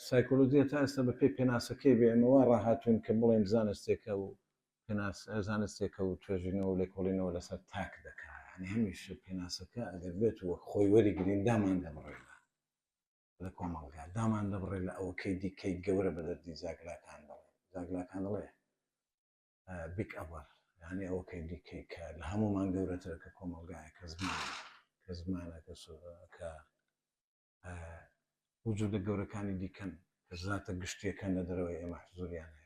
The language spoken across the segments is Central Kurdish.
سایکۆلۆجیە تا ئێستا بە پێی پێناسەکەی بێ ئێمە وا ڕاهاتوین کە بڵێن زانستێکە و پێناس زانستێکە و توێژینەوە و لێکۆڵینەوە لەسەر تاک دەکا یعنی هەمیشە پێناسەکە ئەگەر بێت وەک خۆی وەریگرین دامان دەبڕێ لە لە کۆمەڵگا دامان دەبڕێ لە ئەوەکەی دیکەی گەورە بە دەردی زاگلاکان دەڵێ زاگلاکان دەڵێ big other یعنی ئەوەکەی دیکەی کە لە هەمومان گەورەترە کە کۆمەڵگایە کە زمانە کە زمانە کە کە وجودە گەورەکانی دیکەن کە زاتە گشتیەکان لە دەرەوەی ئێمە حزوریان هەیە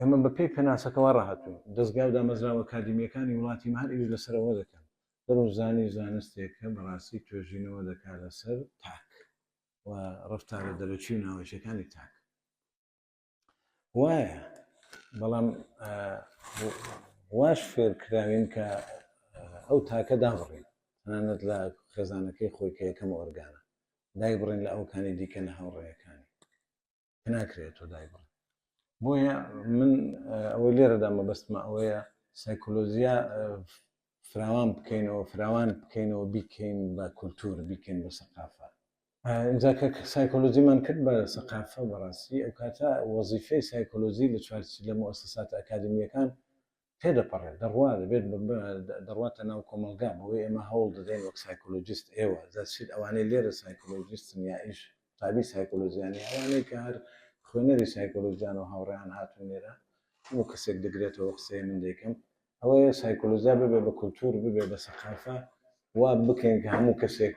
ئێمە بە پێی پێناسەکە وا ڕاهاتووین. دەزگا و دامەزراوە ئەکادیمییەکانی وڵاتی مە هەر ئیش لەسەر ئەوە دەکەن. دەروونزانی زانستێکە بەڕاستی توێژینەوە دەکات لەسەر تاک و ڕەفتارە دەرەکی و ناوەکییەکانی تاک. وایە، بەڵام واش فێر کراوین کە ئەو تاکە دابڕین، تەنانەت لە خێزانەکەی خۆی کە یەکەم ئۆرگانە، دایبڕین لە ئەوکانی دیکە لە هاوڕێیەکانی. ناکرێت تۆ دایبڕی بۆیە من ئەوەی لێرەدا مەبەستمە ئەوەیە سایکۆلۆژیا فراوان بکەینەوە فراوان بکەینەوە بیکەین بە کولتور بیکەین بە سەقافە اینجا کە سایکۆلۆژیمان کرد بە سەقافە بەڕاستی ئەو کاتە وەزیفەی سایکۆلۆژی لە چوارچی لە موئەسەساتە ئەکادیمییەکان تێدەپەڕێت دەڕوا دەبێت دەڕواتە ناو کۆمەڵگا بەوەی ئێمە هەوڵ دەدەین وەک سایکۆلۆجیست ئێوە جا چیت ئەوانەی لێرە سایکۆلۆجیستن یا ئیش قوتابی سایکۆلۆجیان یا ئەوانەی کە هەر خوێنەری سایکۆلۆجیان و هاوڕێیان هاتوون لێرە هەموو کەسێک دەگرێتەوە قسەی من دەیکەم ئەوەیە سایکۆلۆجیا ببێ بە کولتور ببێ بە سەقافە وا بکەین کە هەموو کەسێک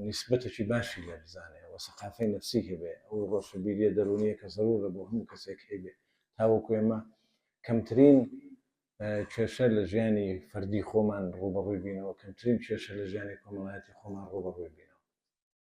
نیسبەتێکی باشی لێ بزانێ و سەقافەی نەفسی هەبێ ئەو ڕۆشنبیریە دەروونیە کە زەرورە بۆ هەموو کەسێک هەیبێ تاوەکو ئێمە کەمترین کێشە لە ژیانی فەردی خۆمان ڕووبەڕووی بینەوە، کەمترین کێشە لە ژیانی کۆمەڵایەتی خۆمان ڕووبەڕووی بینەوە.